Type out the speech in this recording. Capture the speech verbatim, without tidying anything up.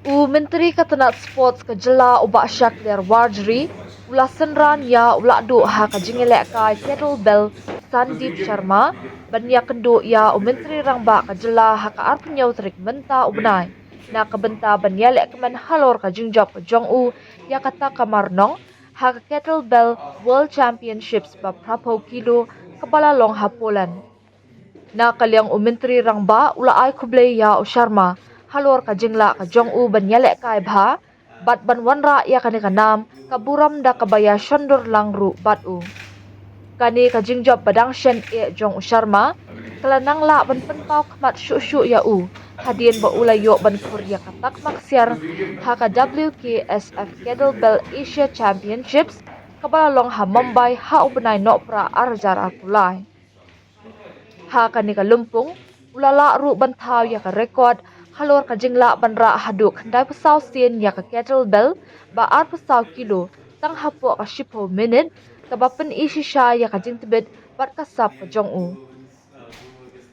U Myntri ka tnat Sports ka jylla u Bah Shakliar Warjri u la synran ïa u lahduh ha ka jingïalehkai Kettlebell Sandeep Sharma ban ïakynduh ïa u Myntri Rangbah ka jylla ha ka arphew hynñiew tarik mynta u bnai na ka bynta ban ïalehkmen halor ka jingjop ka jong u ïa kata ka mar nong ha ka Kettlebell World Championships ba phraphew kilo kaba la long ha Poland. Na ka liang u Myntri Rangbah u la ai khublei ïa u Sharma halor ka jinglah ka jong u ban ïalehkai bha bad ban wanrah ïa kane ka nam ka burom da kaba ïa shondur lang ruh bad u. Kane ka jingjop ba dang shen eh jong u Sharma ka la nang lah ban pynpaw khmat shuh shuh ïa u hadien ba u la ïoh ban khur ïa ka takma ksiar ha ka W K S F Kettlebell Asia Championships kaba la long ha Mumbai ha u bnai Nohprah ar hajar arphew lai. Ha kane ka lympung u la lah ruh ban thaw ïa ka rekod halor ka jinglah ban rah haduh khyndai phew saw sien ïa ka kettlebell ba arphew saw kilo tang hapoh ka shiphew minit, kaba pyni shisha ïa ka jingtbit bad ka sap ka jong u.